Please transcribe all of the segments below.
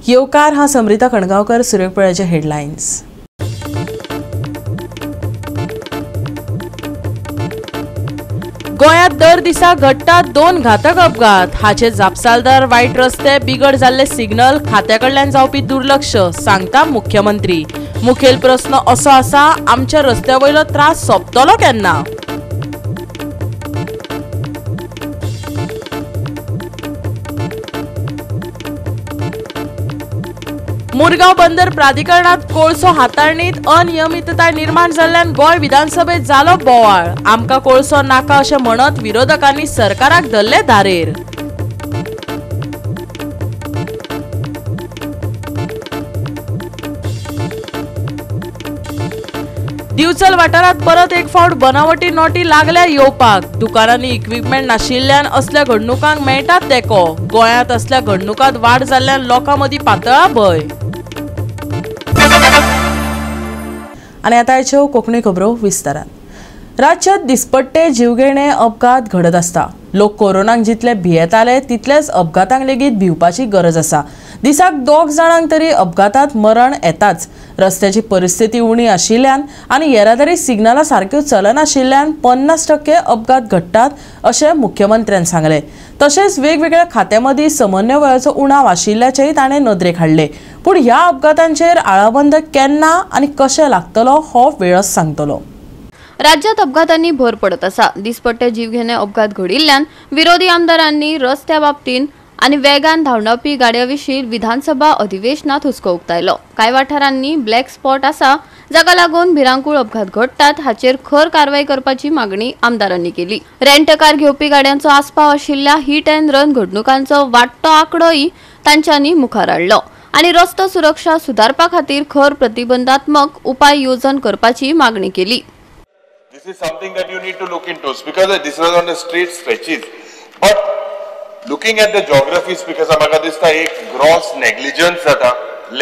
येवकार हा समृता कणगावकर. सुरेखपळ्याचे हेडलायन्स. गोंयांत दर दिसा घडटात 2 घातक अपघात. हाचे जापसालदार वायट रस्ते, बिगड जाल्ले सिग्नल, खात्या कडल्यान जावपी दुर्लक्ष, सांगता मुख्यमंत्री. मुखेल प्रस्न असो आसा, आमच्या रस्त्या वयलो त्रास सोंपतलो केन्ना? मुरगांव बंदर प्राधिकरणात कोळसो हाताळणीत अनियमितताय निर्माण जाल्ल्यान गोंय विधानसभेत जालो बोवाळ. आमकां कोळसो नाका अशें म्हणत विरोधकांनी सरकाराक धरले धारेर. दिवचल वाठारांत परत एक फावट बनावटी नोटी लागल्या येवपाक. दुकानांनी इक्विपमेंट नाशिल्ल्यान असल्या घडणुकांक मेळटा तेंको. गोंयांत असल्या घडणुकांत वाड जाल्ल्यान लोकां मदीं पातळा भंय. आनी आतां हाच्यो कोंकणी खबरो विस्तारान. राज्यात दिसपट्टे जीवघेणे अपघात घडत आसता. लोक कोरोनाक जितले भियेताले तितलेच अपघातांक लेगीत भिवपाची गरज आसा. दिसाक 2 जाणांक तरी अपघातात मरण येताच. रस्त्याची परिस्थिती उणी आशिल्ल्यान आनी येरादारी सिग्नलां सारक्यो चलनाशिल्ल्यान 50% अपघात घडटात अशें मुख्यमंत्र्यान सांगलें. तशेंच वेगवेगळ्या खात्यां मदीं समन्वयाचो उणाव आशिल्ल्याचेंय ताणें नदरेक हाडलें. पूण ह्या अपघातांचेर आळाबंद केन्ना आनी कशें लागतलो हो वेळच सांगतलो. राज्यात अपघातांनी भर पडत आसा. दिसपट्टे जीवघेणे अपघात घडिल्ल्यान विरोधी आमदारांनी रस्त्या बाबतींत आनी वेगान धांवडावपी गाडयां विशीं विधानसभा अधिवेशनात हुस्को उक्तायलो. कांय वाठारांनी ब्लॅक स्पॉट आसा जाका लागून भिरांकूळ अपघात घडटात. हाचेर खर कारवाय करपाची मागणी आमदारांनी केली. रेंट कार घेवपी गाड्यांचो आस्पाव आशिल्ल्या हिट अँड रन घडणुकांचो वाडटो आंकडोय तांच्यांनी मुखार हाडलो आनी रस्तो सुरक्षा सुदारपा खातीर खर प्रतिबंधात्मक उपाय येवजण करपाची मागणी केली. This is something that you need to look into because this was on the straight stretches. But looking at the geographies, because म्हाका दिसता एक gross negligence जाता,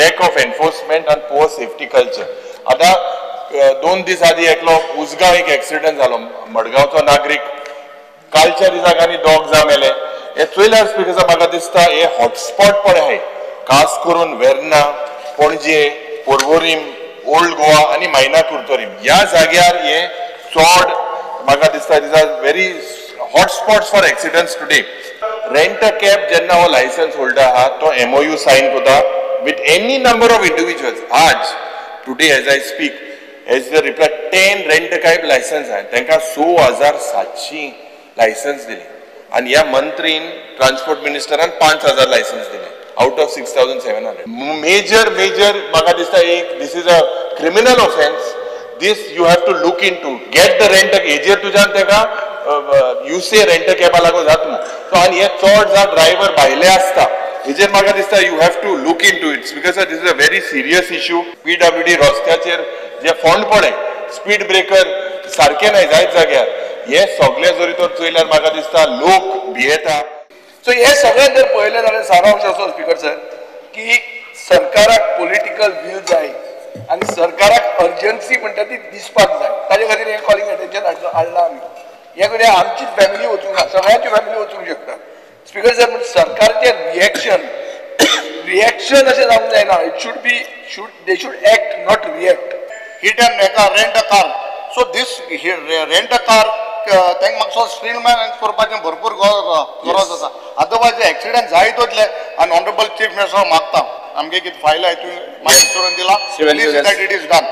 lack of enforcement and poor safety culture. आतां 2 दीस आदी एकलो उसगांव एक accident जालो, मडगांवचो नागरीक. कालच्या दिसाक आनी 2 जाण मेले. हे चोयल्यार because म्हाका दिसता हे हॉटस्पॉट पळय आहाय, खास करून वेर्ना, पणजे, पोर्वोरीम, ओल्ड गोवा आनी मायना कुर्तोरीम ह्या जाग्यार हे चड म्हाका दिसता these are very hotspots for accidents today. Rent a cab जेन्ना हो लायसन्स होल्डर आहा तो एमओयू सायन करता with any number of individuals. आज today as I speak as the reply 10 rent a cab licence आहा, तांकां 6,700 लायसन्स दिले आनी ह्या मंत्रीन ट्रान्सपोर्ट मिनिस्टरान 5,000 लायसन्स दिले out of 6,700. Major major म्हाका दिसता एक this is a criminal offence. This you have to look into. Get the rent a हेजेर तुज्यान तेका you से रेंट अ कॅबा लागून जाता. सो आनी हे चड जाण ड्रायव्हर भायले आसता, हेजेर म्हाका दिसता you have to look into it's because this is a very serious issue. PWD रस्त्याचेर जे फोंड पडे, स्पीड ब्रेकर सारके नाही जायत जाग्यार, हे सगळे जरी तर चोयल्यार म्हाका दिसता लोक भियेता. सो हे सगळें जर पळयलें जाल्यार सारांश असो स्पीकर सर की सरकाराक पॉलिटिकल will जाय आनी सरकाराक अर्जन्सी म्हणटा ती दिसपाक जाय. ताजे खातीर हें कॉलिंग अटेन्शन हाडलां आमी. हे कडेन आमचीच फॅमिली वचूंक ना, सगळ्यांची फॅमिली वचूंक शकता. स्पीकर सर म्हण सरकारचें रिएक्शन अशें जावंक जायना. It should be they should act not react. Hit and rent a car, so this rent a car तांकां मातसो स्ट्रीमलायन करपाचें भरपूर गरज आसा. अदरवायज एक्सिडंट जायत वतले. आनी ऑनरेबल चीफ मिनिस्टर मागता आमगे कितें फायल आहा तुवें मागीर करून दिला, that it is done.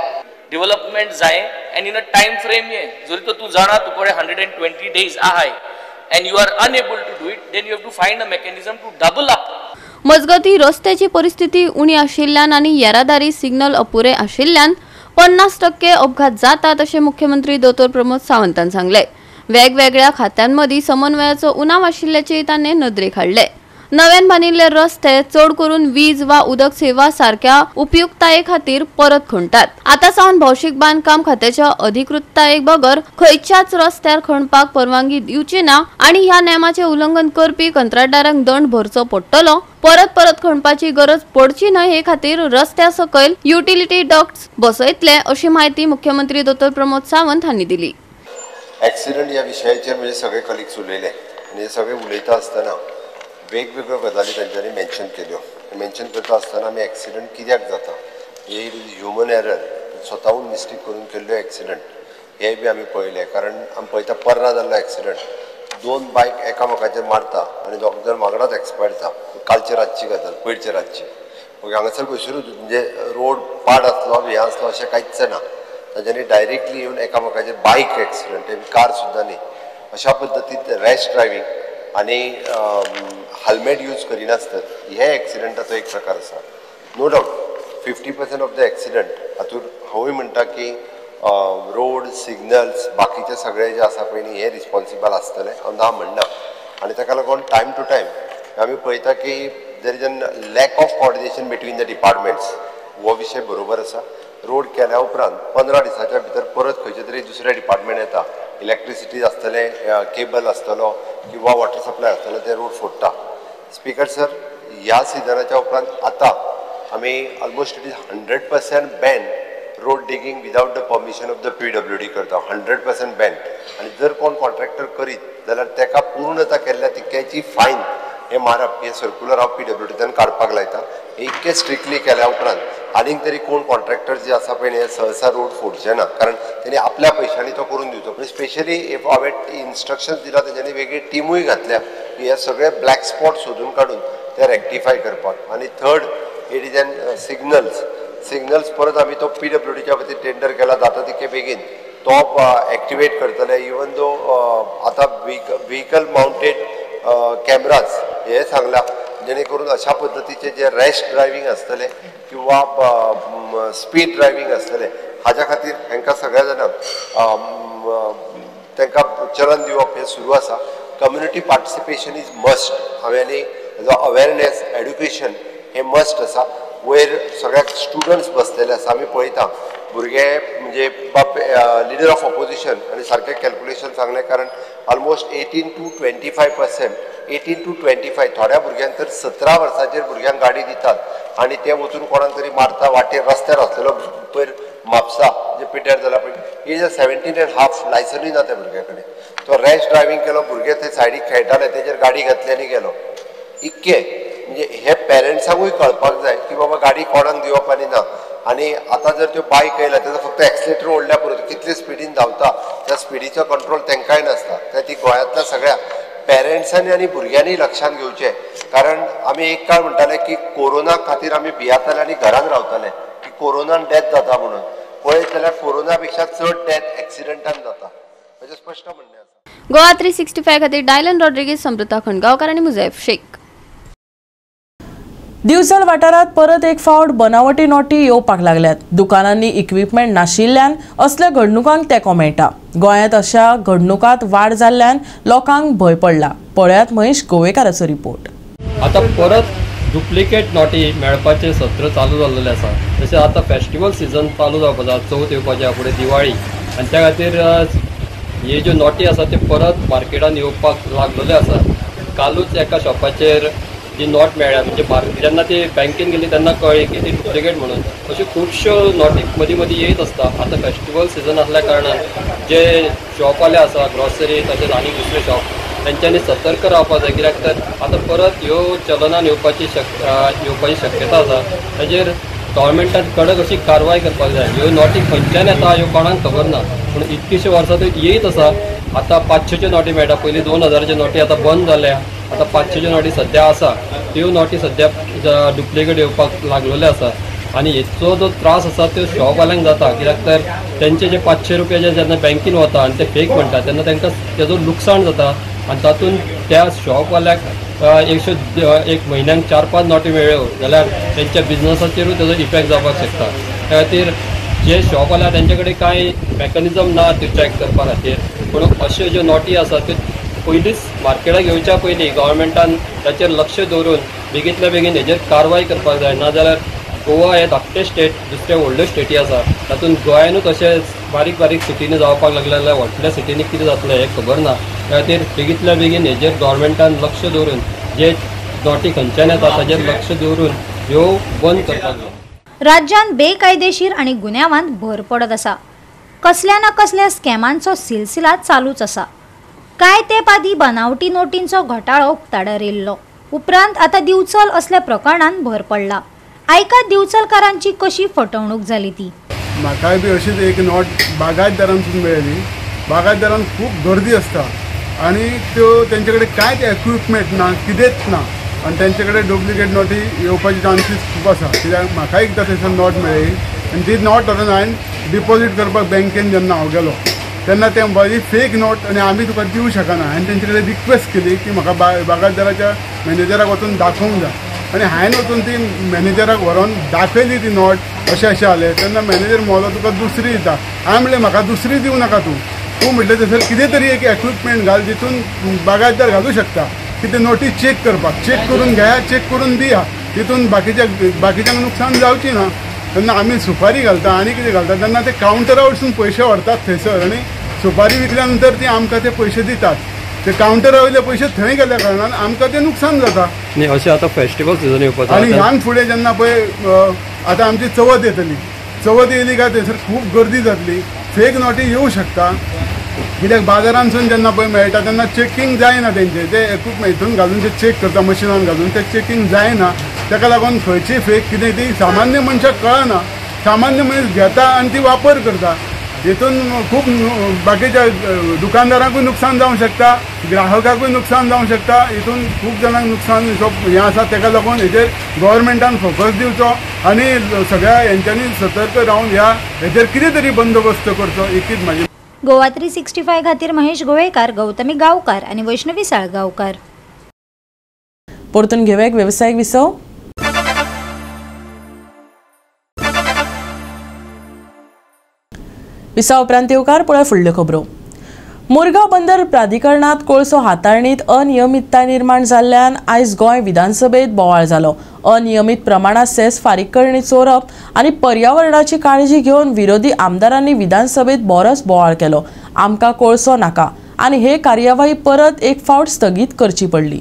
Development जाय and in a time frame. ये जरी तर तूं जाणा तुकडे 120 डेज आहाय and you are unable to do it, then you have to find a mechanism to double up. मजगती रस्त्याची परिस्थिती उणी आशिल्ल्यान आनी येरादारी सिग्नल अपुरे आशिल्ल्यान 50% अपघात जातात अशें मुख्यमंत्री दोतोर प्रमोद सावंतान सांगलें. वेगवेगळ्या खात्यांमदीं समन्वयाचो उणाव आशिल्ल्याचें ताणें नदरेक हाडलें. नव्यान बांदिल्ले रस्ते चड करून वीज वा उदक सेवा सारक्या उपयुक्तताये खातीर परत खणटात. आतां सावन भौशीक बांदकाम खात्याच्या अधिकृतताये बगर खंयच्याच रस्त्यार खणपाक परवानगी दिवची ना आनी ह्या नेमाचें उल्लंघन करपी कंत्राटदारांक दंड भरचो पडटलो. परत परत खणपाची गरज पडची न्हय हे खातीर रस्त्या सकयल युटिलिटी डक्ट्स बसयतले अशी म्हायती मुख्यमंत्री दोतोर प्रमोद सावंत हांणी दिली. एक्सिडंट ह्या विशयाचेर म्हणजे सगळे कलिग्स उलयले आनी हे सगळे उलयता आसतना वेगवेगळ्यो गजाली तांच्यांनी मेन्शन केल्यो. मेन्शन करता आसतना आमी एक्सिडंट कित्याक जाता, हे ह्युमन एरर, स्वताहून मिस्टेक करून केल्ल्यो एक्सिडंट हे बी आमी पळयले. कारण आमी पळयता पर्रा जाल्लो एक्सिडंट, 2 बायक एकामेकाचेर मारता आनी दोग जाण वांगडाच एक्सपायर जाता. कालचे रातची गजाल, पयरचे रातची. ओके, हांगासर खंयसरूच म्हणजे रोड पाड आसलो, हें आसलो अशें कांयच ना, तांच्यांनी डायरेक्टली येवन एकामेकाचेर बायक एक्सिडंट, कार सुद्दां न्ही. अशा पद्दतीन रॅश ड्रायव्हींग आनी हेल्मेट यूज करिनासतत हे एक्सिडंटाचो एक प्रकार आसा. No doubt 50% of the accident हातूंत हांवूय म्हणटा की रोड सिग्नल्स बाकीचे सगळे जे आसा पळय न्ही हे रिस्पॉन्सिबल आसतले, हांव ना म्हणना. आनी ताका लागून टायम टू टायम आमी पळयता की there is an lack of coordination between the departments. हो विशय बरोबर आसा. रोड केल्या उपरांत 15 दिसाच्या भितर परत खंयचे तरी दुसरे डिपार्टमेंट येता, इलेक्ट्रिसिटी आसतलें, केबल आसतलो किंवा वॉटर सप्लाय आसतलो, ते रोड फोडटा. स्पीकर सर, ह्या सिजनाच्या उपरांत आतां आमी almost it is 100% ban road digging without the permission of the PWD करता, 100% बॅन. आनी जर कोण कॉन्ट्रॅक्टर करीत जाल्यार ताका पूर्णता केल्ल्या तितक्याची फायन हे मारप, हे सर्कुलर हांव पीडब्ल्यूडींतल्यान काडपाक लायता. हे इतके स्ट्रिक्टली केल्या उपरांत आनीक तरी कोण कॉन्ट्रॅक्टर जे आसा पळय हे सहसा रोड फोडचे ना, कारण तेणी आपल्या पयशांनी तो करून दिवचो. पूण स्पेशली if हांवें इन्स्ट्रक्शन्स दिला, तेंच्यांनी वेगळी टिमूय घातल्या की हे सगळे ब्लॅक स्पॉट सोदून काडून ते रेक्टिफाय करपाक. आनी third it is an signals, signals परत आमी तो पीडब्ल्यूडीच्या वतीन टेंडर केला, जाता तितके बेगीन तो एक्टिवेट करतले. इवन दो आतां व्हिकल माउंटेड कॅमराज हे सांगला, जेणे करून अशा पद्दतीचे जे रॅश ड्रायव्हींग आसतले किंवा स्पीड ड्रायव्हींग आसतले हाज्या खातीर हांकां सगळ्या जाणांक तांकां चलन दिवप हें सुरू आसा. Community participation is must. हांवें आनी अवेरनेस एड्युकेशन हें मस्ट आसा. वयर सगळ्याक स्टुडंट्स बसलेले आसा, आमी पळयता भुरगे म्हणजे बाप लिडर ऑफ ऑपोजिशन आनी सारकें कॅल्कुलेशन सांगलें, कारण ऑलमोस्ट 18 to 25%, 18 to 25 थोड्या भुरग्यांक तर 17 वर्सांचेर भुरग्यांक गाडी दितात आनी ते वचून कोणाक तरी मारता वाटेर रस्त्यार आसलेलो पयर म्हापसा जे पिड्ड्यार जाला पळय, is a 17.5 लायसनूय ना त्या भुरग्या कडेन. तो रॅश ड्रायव्हींग केलो, भुरगे ते सायडीक खेळटाले तेजेर गाडी घातली आनी गेलो. इतके म्हणजे हे पेरंट्सांकूय कळपाक जाय की बाबा गाडी कोणाक दिवप आनी ना. आनी आतां जर त्यो बायक येयल्या तेजो फक्त एक्सिलेटर ओडल्या पुरो, कितले स्पिडीन धांवता त्या स्पिडीचो कंट्रोल तांकांय नासता. त्या ती गोंयांतल्या सगळ्या पेरंट्सांनी आनी भुरग्यांनी लक्षांत घेवचें. कारण आमी एक काळ म्हणटाले की कोरोना खातीर आमी भियेताले आनी घरान रावताले की कोरोनान डेथ जाता म्हणून, पळयत जाल्यार कोरोना पेक्षा चड डेथ एक्सिडंटान जाता, म्हणजे स्पश्ट म्हणणें आसा. गोवा 365 खातीर डायलन रॉड्रिगीज, समृता खंडगांवकार आनी मुजैफ शेख. दिवचल वाठारात परत एक फावट बनावटी नोटी येवपाक लागल्यात. दुकानांनी इक्विपमेंट नाशिल्ल्यान असल्या घडणुकांक तेंको मेळटा. गोंयांत अशा घडणुकांत वाड जाल्ल्यान लोकांक भंय पडला. पळयात महेश गोवेकाराचो रिपोर्ट. आतां परत डुप्लिकेट नोटी मेळपाचें सत्र चालू जाल्लें आसा. तशें आतां फेस्टिवल सिजन चालू जावपाचो आसा, चवथ येवपाची आसा, फुडें दिवाळी, आनी त्या खातीर हे ज्यो नोटी आसा त्यो परत मार्केटान येवपाक लागलेल्यो आसा. कालूच एका शॉपाचेर जी not मेळ्ळ्या, म्हणजे जेन्ना ती बँकेन गेली तेन्ना कळ्ळी की ती डुप्लिकेट म्हणून. अश्यो खुबश्यो नोटी मदीं मदीं येयत आसता. आतां फेस्टिवल सिजन आसल्या कारणान जे शॉपवाले आसा, ग्रॉसरी तशेंच आनी दुसरे शॉप, तेंच्यांनी सतर्क रावपाक जाय, कित्याक तर आतां परत ह्यो चलनान येवपाची शक्यता आसा. ताजेर गव्हर्मेंटान कडक अशी कारवाय करपाक जाय. ह्यो नोटी खंयच्यान येता ह्यो कोणाक खबर ना, पूण इतकीशीं वर्सां त्यो येयत आसा. आतां 500च्यो नोटी मेळटा, पयलीं 2000च्यो नोटी आतां बंद जाल्या, आतां 500च्यो नोटी सद्या आसा. त्यो नोटी सद्या डुप्लिकेट येवपाक लागलेल्यो आसा. आनी हेचो जो त्रास आसा त्यो शॉपवाल्यांक जाता, कित्याक तर तेंचे जे 500 रुपया जे जेन्ना बँकेन वता आनी ते फेक म्हणटा तेन्ना तांकां तेजो लुकसाण जाता. आनी तातूंत त्या शॉपवाल्याक एक म्हयन्याक 4-5 नोटी मेळ्ळ्यो जाल्यार तेंच्या बिजनसाचेरूय तेजो इफेक्ट जावपाक शकता. त्या खातीर जे शॉपवाले तेंचे कडेन कांय मॅकनिजम ना त्यो चॅक करपा खातीर, पूण अश्यो ज्यो नोटी आसा त्यो पयलींच मार्केटाक येवच्या पयलीं गव्हर्मेंटान ताचेर लक्ष दवरून बेगींतल्या बेगीन हेजेर कारवाय करपाक जाय. नाजाल्यार गोवा हे धाकटे स्टेट, दुसऱ्या व्हडल्यो स्टेटी आसा, तातूंत गोंयानूच अशें बारीक बारीक सिटींनी जावपाक लागलें जाल्यार व्हडल्या सिटींनी कितें जातलें हें खबर ना. त्या खातीर बेगींतल्या बेगीन हेजेर गव्हर्मेंटान लक्ष दवरून जे नोटी खंयच्यान येता ताजेर लक्ष दवरून ह्यो बंद करपाक जाय. राज्यांत बेकायदेशीर आनी गुन्यांवांत भर पडत आसा. कसल्या ना कसल्या स्कॅमांचो सिलसिला चालूच आसा. कांय तेंप आदीं बनावटी नोटींचो घोटाळो उक्ताडार येयल्लो. उपरांत आतां दिवचल असल्या प्रकरणान भर पडला. आयका दिवचलकारांची कशी फटवणूक जाली ती. म्हाकाय बी अशीच एक नोट बागायतदारांसून मेळ्ळी. बागायतदारांक खूब गर्दी आसता आनी त्यो तेंचे कडेन कांयच इक्विपमेंट ना, कितेंच ना आनी तेंचे कडेन डुप्लिकेट नोटी येवपाची चान्सीस खूब आसा. कित्याक म्हाका एकदां थंयसर नोट मेळ्ळी आनी ती नोट व्हरून हांवें डिपॉजीट करपाक बँकेन जेन्ना हांव गेलो तेन्ना ते बरी फेक नोट आनी आमी तुका दिवं शकना. हांवें तेंचे कडेन रिक्वेस्ट केली की म्हाका बागायतदाराच्या मॅनेजराक वचून दाखोवंक जाय आनी हांवें वचून ती मॅनेजराक व्हरोन दाखयली ती नोट अशें अशें जालें. तेन्ना मॅनेजर म्हणलो तुका दुसरी दिता. हांवें म्हणलें म्हाका दुसरी दिवं नाका, तूं तूं म्हटलें थंयसर कितें तरी एक इक्विपमेंट घाल जितून बागायतदार घालूं शकता की ते नोटी चॅक करपाक, चॅक करून घेया, चॅक करून दिया, तितून बाकीच्यांक नुकसान जावची ना. तेन्ना आमी सुपारी घालता आनी कितें घालता तेन्ना ते कावंटरा वयरसून पयशे व्हरतात थंयसर आनी सुपारी विकल्या नंतर ती आमकां ते पयशे दितात. ते कावंटरा वयले पयशे थंय गेल्या कारणान आमकां ते नुकसान जाता. न्ही अशें आतां फेस्टिवल सिजन येवपाचो आनी ह्यान फुडें जेन्ना पळय आतां आमची चवथ येतली, चवथ येयली काय थंयसर खूब गर्दी जातली, फेक नोटी येवं शकता. कित्याक बाजारांतसून जेन्ना पळय मेळटा तेन्ना चॅकींग जायना तेंचें, ते इक्विपमेंट हितून घालून ते चॅक करता मशिनान घालून ते चॅकींग जायना. ताका लागून खंयची फेक कितें ती सामान्य मनशाक कळना, सामान्य मनीस घेता आनी ती वापर करता. हितून खूब बाकीच्या दुकानदारांकूय नुकसान जावंक शकता, ग्राहकाकूय नुकसान जावंक शकता. हितून खूब जाणांक नुकसान हें आसा. ताका लागून हेजेर गव्हर्मेंटान फोकस दिवचो आनी सगळ्या हेंच्यांनी सतर्क रावन ह्या हेजेर कितें तरी बंदोबस्त करचो, एकूच म्हाजी. गोवा 365 खातीर महेश गोवेकार, गौतमी गांवकार आनी वैष्णवी साळगांवकार. परतून घेवया एक वेवसायीक विसव. विसा उपरांत येवकार पळय फुडल्यो खबरो. मुरगांव बंदर प्राधिकरणांत कोळसो हाताळणीत अनियमितताय निर्माण जाल्ल्यान आयज गोंय विधानसभेत बोवाळ जालो. अनियमीत प्रमाणात सेस फारीक करणी चोरप आनी पर्यावरणाची काळजी घेवन विरोधी आमदारांनी विधानसभेत बरोच बोवाळ केलो. आमकां कोळसो नाका आनी हे कार्यवाही परत एक फावट स्थगीत करची पडली.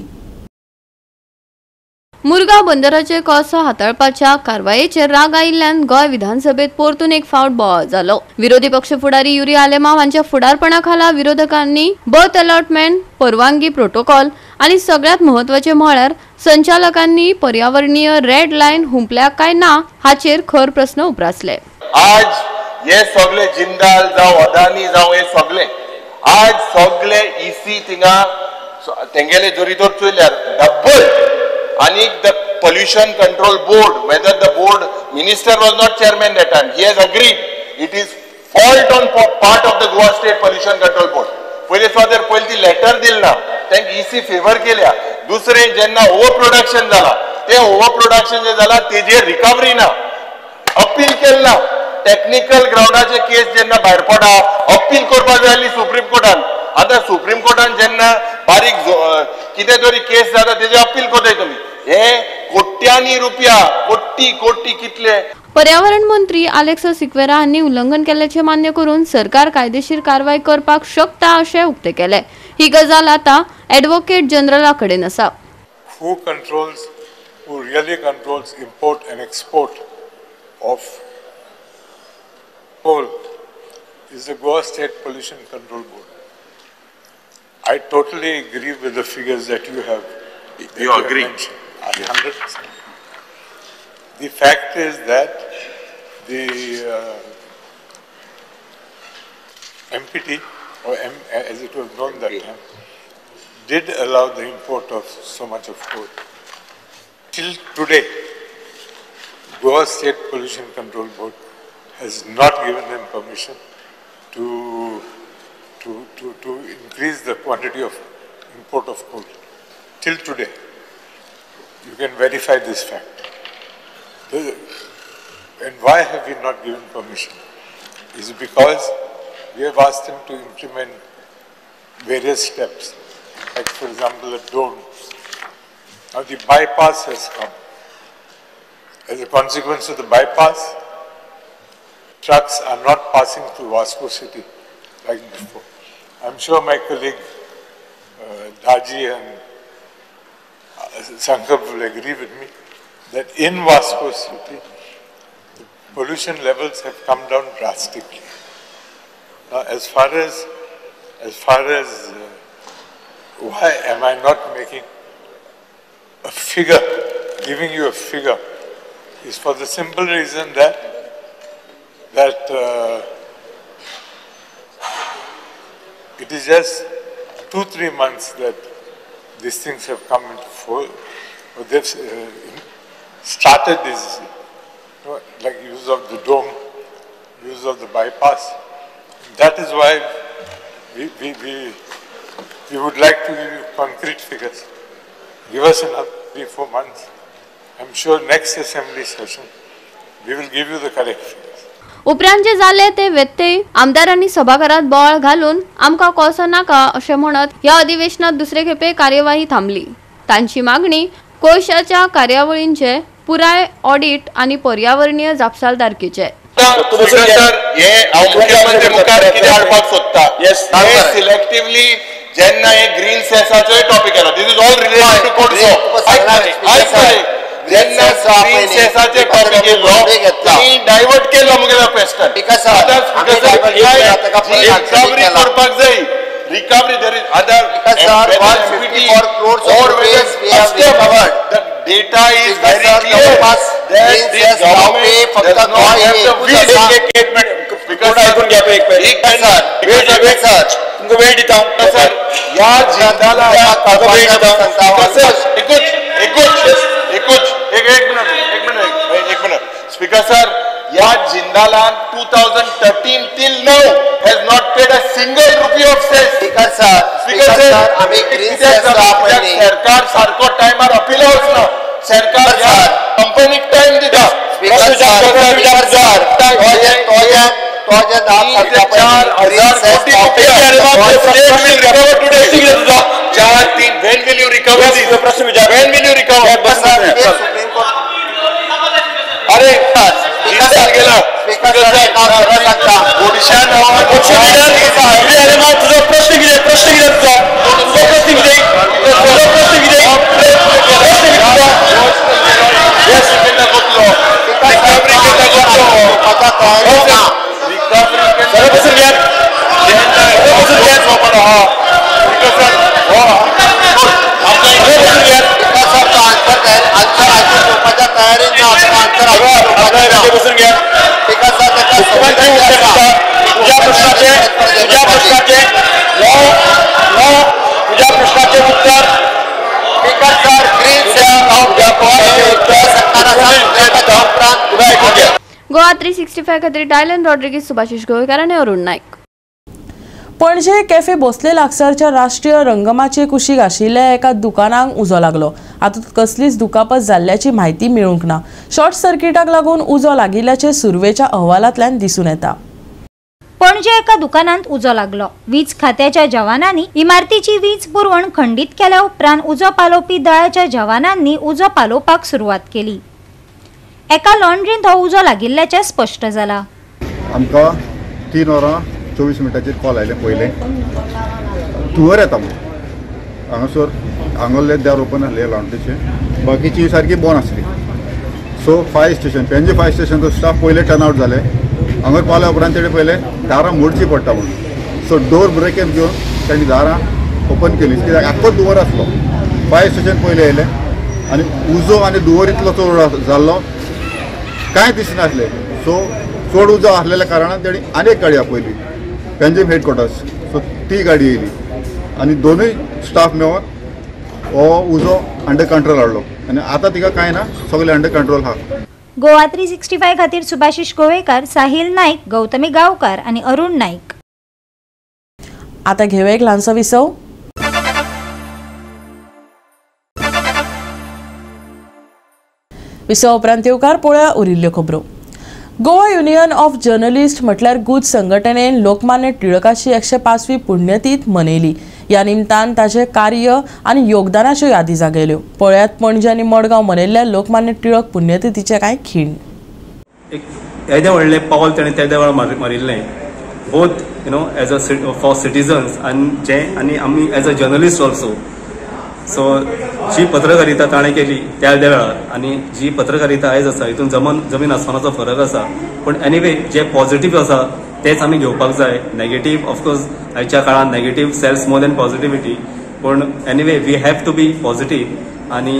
मुरगांव बंदराचे कोळसो हाताळपाच्या कारवायेचेर राग आयिल्ल्यान गोंय विधानसभेत परतून एक फावट बोवाळ जालो. विरोधी पक्ष फुडारी युरी आलेमाव हांच्या फुडारपणा खाला विरोधकांनी बर्थ अलॉटमेंट, परवानगी प्रोटोकॉल आनी सगळ्यांत म्हत्वाचें म्हळ्यार संचालकांनी पर्यावरणीय रेड लायन हुंपल्या काय ना हाचेर खर प्रस्न उप्रासले. आज हे सगळे जिंदाल जावं अदानी जावं हे सगळे आज सगळे इसी थिंगा तेंगेले जोरीतोर चोयल्यार double. And the pollution control board, whether the board minister was not chairman that time, he has agreed it is fault on part of the Goa State Pollution Control Board. पहिले स्वादर पहिले ती लेटर दिल ना तांकां इसी favour केल्या. दुसरे जेन्ना over production जाला ते ओवर प्रोडक्शन जे जाला तेजेर रिकवरी ना, अपील केल ना. टेक्निकल ग्रावंडाचे केस जेन्ना भायर पडा अपील करपाक जाय आसली सुप्रीम कोर्टान. आतां सुप्रीम कोर्टान जेन्ना बारीक कितें तरी केस जाता तेजे अपील करताय तुमी, हे कोट्यांनी रुपया, कोटी कोटी कितले. पर्यावरण मंत्री आलेक्स सिक्वेरा हांणी उल्लंघन केल्ल्याचें मान्य करून सरकार कायदेशीर कारवाय करपाक शकता अशें उक्तें केलें. ही गजाल आतां ॲडव्होकेट जनरला कडेन आसा. Who controls, who really controls import and export of coal is the Goa State Pollution Control Board. I totally agree with the figures that you have. You agree? 100%. The fact is that the MPT, or M, as it was known that time, did allow the import of so much of coal. Till today, Goa State Pollution Control Board has not given them permission to increase the quantity of import of coal. Till today, you can verify this fact. And why have we not given permission? Is because we have asked them to implement various steps, like for example, a dome. Now the bypass has come. As a consequence of the bypass, trucks are not passing through Vasco city like before. I'm sure my colleague Daji and Sankalp will agree with me that in Vasco city, the pollution levels have come down drastically. Now, as far as why am I not making a figure, giving you a figure, is for the simple reason that it is just 2-3 months that these things have come into force, or they've started this, you know, like use of the dome, use of the bypass. That is why we would like to give you concrete figures. Give us another 3-4 months. I'm sure next assembly session we will give you the correct figures. उपरांत जे जाले ते व्यत्यय आमदारांनी सभाघरात बोवाळ घालून आमकां कोळसो नाका अशें म्हणत ह्या अधिवेशनात दुसरे खेपे कार्यवाही थांबली. तांची मागणी कोळशाच्या कार्यावळींचे पुराय ऑडिट आनी पर्यावरणीय जापसालदारकीचे. सिलेक्टिवली जेन्ना हे ग्रीन सेसाचोय टॉपिक येता, this is all related to कोळसो. जेन्ना ग्रीन सेसाचे टॉपिक येयलो तेणी डायवर्ट केलो मुगेलो क्वेश्चन. रिकवरी करपाक जाय. Recovery there is other The data is very clear that this government does not have the will. तुमकां वेळ दिता सर. ह्या जिंदाला एकूच एकूच एक एक मिनट एक मिनट एक मिनट स्पीकर सर, ह्या जिंदालान 2013 till now has not paid a single rupee of cess. Speaker sir, speaker sir, आमी ग्रीन सेस सरकार सारको टायमार अपीला वचना. सरकार ह्या कंपनीक टायम दिता. स्पीकर सर, 4,000 कोटी रुपया. 4-3 when will you recover this? When will you recover? अरे तुझो प्रश्न कितें? प्रश्न कितें तुझो? तुझो प्रश्न कितें? तुझो प्रश्न कितें? प्रश्न कितें तुझो? तुझ्या प्रश्नाचे उत्तर गोवा 365 खातीर डायलन रॉड्रिगीज, सुभाषिश गोवेकर आनी अरुण नायक. पणजे कॅफे भोसले लागसारच्या राष्ट्रीय रंगमाचये कुशीक आशिल्ल्या एका दुकानाक उजो लागलो. हातूंत कसलीच दुखापत जाल्ल्याची म्हायती मेळूंक ना. शॉर्ट सर्किटाक लागून उजो लागिल्ल्याचें सुरवेच्या अहवालांतल्यान दिसून येता. पणजे एका दुकानांत उजो लागलो. वीज खात्याच्या जवानांनी इमारतीची वीज पुरवण खंडीत केल्या उपरांत उजो पालोवपी दळाच्या जवानांनी उजो पालोवपाक सुरवात केली. एका लॉन्ड्रींत हो उजो लागिल्ल्याचें स्पश्ट जाला. आमकां 3 वरां 24 मिनटाचेर कॉल आयले. पयलें धुंवर येता म्हणून हांगासर हांगल्ले दार ओपन आसले लॉन्ड्रीचे, बाकीची सारकी बंद आसली. So fire station, Panaji fire स्टेशनचो स्टाफ पयले टर्न आवट जाले. हांगर पावल्या उपरांत तेणें पयलें दारां मोडची पडटा म्हणून, सो डोर ब्रेकर घेवन तांणी दारां ओपन केली कित्याक आख्खो धुंवर आसलो. फायर स्टेशन पयलें येयलें आनी उजो आनी धुंवर इतलो चड जाल्लो कांय दिसनासलें. सो चड उजो आसलेल्या कारणान तेणी आनी एक गाडी आपयली, पेंजीम हेडक्वॉर्टर्स. सो ती गाडी येयली आनी दोनूय स्टाफ मेळोन हो उजो अंडर कंट्रोल हाडलो आनी आतां तिका कांय ना, सगळें अंडर कंट्रोल आहा. गोवा 365 खातीर सुभाषिश गोवेकर, साहिल नाईक, गौतमी गावकर आनी अरुण नाईक. आता घेऊया एक ल्हानसो विसव. विसवा उपरांत येवकार पळोवया उरिल्ल्यो खबरो. गोवा युनियन ऑफ जर्नलिस्ट म्हटल्यार गुज संघटनेन लोकमान्य टिळकाची 105वी पुण्यतीथ मनयली. ह्या निमतान ताचें कार्य आनी योगदानाच्यो यादी जागयल्यो. पळयात पणजे आनी मडगांव मनयल्ल्या लोकमान्य टिळक पुण्यतिथीचे कांय खीण. एक येदें व्हडलें पावल ताणें तेद्या वेळार मारिल्लें, both you know as a for citizens आनी जें आनी आमी as a journalist also. So जी पत्रकारिता ताणें केली त्या वेळार आनी जी पत्रकारिता आयज आसा हितून जमीन आसमानाचो फरक आसा. पूण एनिवे जे पॉझिटीव आसा तेच आमी घेवपाक जाय. नेगेटीव ऑफकोर्स आयच्या काळान negative sells more than positivity, पूण anyway we have to be positive. आनी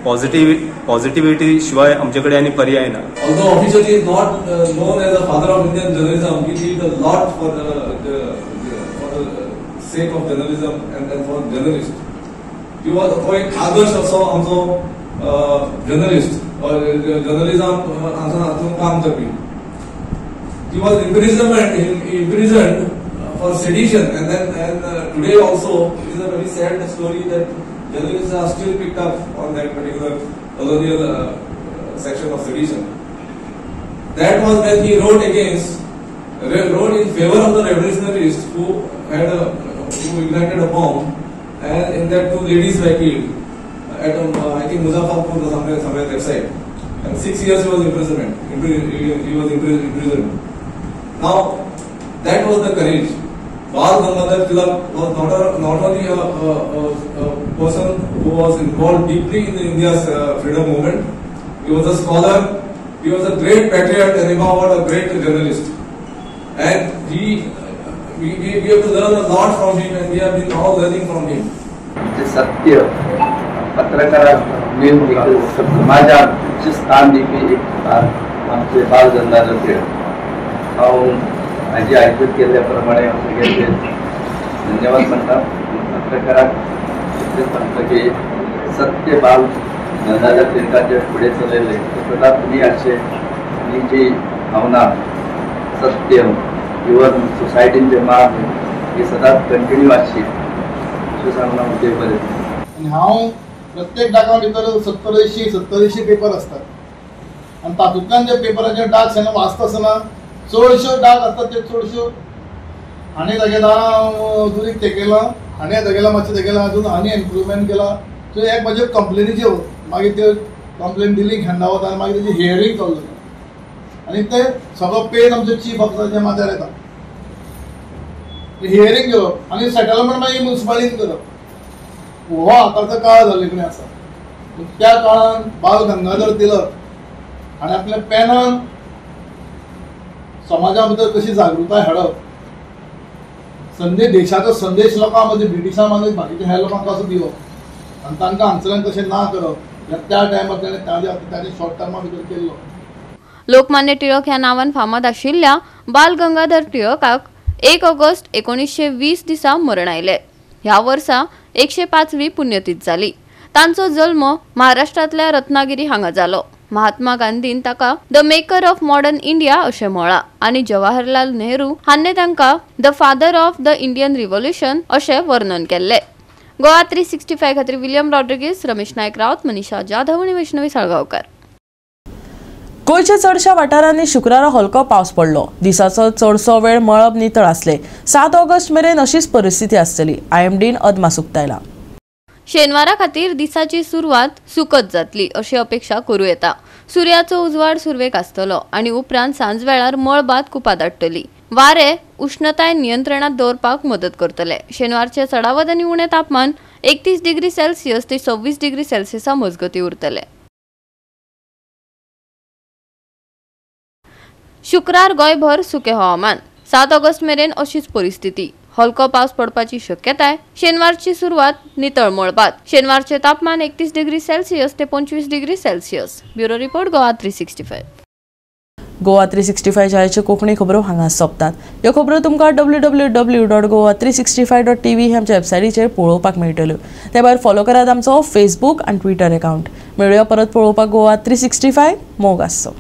पॉझिटिव्हिटी शिवाय आमचे कडेन आनी पर्याय ना. Although officially is not known as a father of Indian journalism, he did a lot for the sake of journalism and for journalists. He was एक आदर्श असो आमचो जर्नलिस्ट, जर्नलिझम हातूंत काम करपी. He was imprisoned for sedition, and then today also it is a very sad story that journalists are still picked up on that particular colonial section of sedition. That was when he wrote in favor of the revolutionaries who ignited a bomb, and in that 2 ladies were killed at I think Muzaffarpur or somewhere that side. And 6 years he was imprisonment. He was imprisoned. Now that was the courage. Bal Gangadhar Tilak was not only a person who was involved deeply in the India's freedom movement. He was a scholar. He was a great patriot and above all a great journalist. And we have to learn a lot from him, and we have been all learning from him. सत्य पत्रकाराक समाजात उच्च स्थान दिवपी एक आमचे बाल गंगाधर टिळक. हांव हाजी आयोजीत केल्ल्या प्रमाणे हांव सगळ्यांचे धन्यवाद म्हणटा. पत्रकाराक इतलेंच सांगता की सत्य बाल गंगाधर टिळकाचे फुडें चलयलें ते सदांच तुमी आसचे आनी जी भावना सत्य इवन सोसायटीन जे माग ही सदांच कंटिन्यू आसची अशें सांगून हांव देव बरें. आनी हांव प्रत्येक डाका भितर 70-80 पेपर आसतात आनी तातूंतल्यान जे पेपराचे डाक जेन्ना वाचता आसतना चडश्यो डाक आसतात त्यो चडश्यो हाणें तागे दारां दुरीग तेकयलां, हाणें तेगेलां मातशें तेगेलां अजून आनी इम्प्रुवमेंट केलां. सो एक म्हजे कंप्लेनीच्यो मागीर त्यो कंप्लेन दिली खेंडा वता आनी मागीर तेजी हियरींग चालू जाता आनी ते सगळो पेन आमचे चीफ ऑफिसराच्या माथ्यार येता. हियरींग घेवप आनी सेटलमेंट मागीर मुन्सिपालिटीन करप हो आतांचो काळ जाल्ले कडेन आसा. त्या काळान बाल गंगाधर टिळक हाणें आपल्या पेनान समाजा भितर कशी जागृताय हाडप, संदेश देशाचो संदेश लोकां मदीं ब्रिटिशां मदीं बाकीच्या ह्या लोकांक कसो दिवप आनी तांकां हांगसरल्यान कशें ना करप त्या टायमार ताणें ताजे शॉर्ट टर्मा भितर केल्लो. लोकमान्य टिळक ह्या नांवान फामाद आशिल्ल्या बाल गंगाधर टिळकाक 1 ऑगस्ट 1920 दिसा मरण आयलें. ह्या वर्सा 105वी पुण्यतीथ जाली. तांचो जल्म महाराष्ट्रांतल्या रत्नागिरी हांगा जालो. महात्मा गांधीन ताका the maker of modern India अशें म्हळां आनी जवाहरलाल नेहरू हांणी तांकां the father of the Indian revolution अशें वर्णन केल्लें. गोवा 365 खातीर विलियम रॉड्रिगीस, रमेश नायक रावत, मनीषा जाधव आनी वैष्णवी साळगांवकार. गोंयच्या चडशा वाठारांनी शुक्रारा हलको पावस पडलो. दिसाचो चडसो वेळ मळब नितळ आसले. 7 ऑगस्ट मेरेन अशीच परिस्थिती आसतली, आयएमडीन अदमास उक्तायला. शेनवारा खातीर दिसाची सुरवात सुकत जातली अशी अपेक्षा करूं येता. सुर्याचो उजवाड सुरवेक आसतलो आनी उपरांत सांजवेळार मळबात कुपां दाट्टली. वारे उष्णताय नियंत्रणात दवरपाक मदत करतले. शेनवारचे चडावत आनी उणें तापमान 31 डिग्री सेल्सियस ते 26 डिग्री सेल्सियसा मजगतीं उरतले. शुक्रार गोंयभर सुकें हवामान. 7 ऑगस्ट मेरेन अशीच परिस्थिती. हलको पावस पडपाची शक्यताय. शेनवारची सुरवात नितळ मळबात. शेनवारचे तापमान 31 डिग्री सेल्सियस ते 25 degree Celsius. Bureau report, Goa 365. Goa 365 जायच्यो Konkani खबरो हांगा सोंपतात. ह्यो खबरो तुमकां www.goa365.tv ह्या आमच्या वेबसायटीचेर पळोवपाक मेळटल्यो. ते भायर फॉलो करात आमचो फेसबूक आनी ट्विटर अकावंट. मेळुया परत पळोवपाक गोवा 365. मोग आसचो.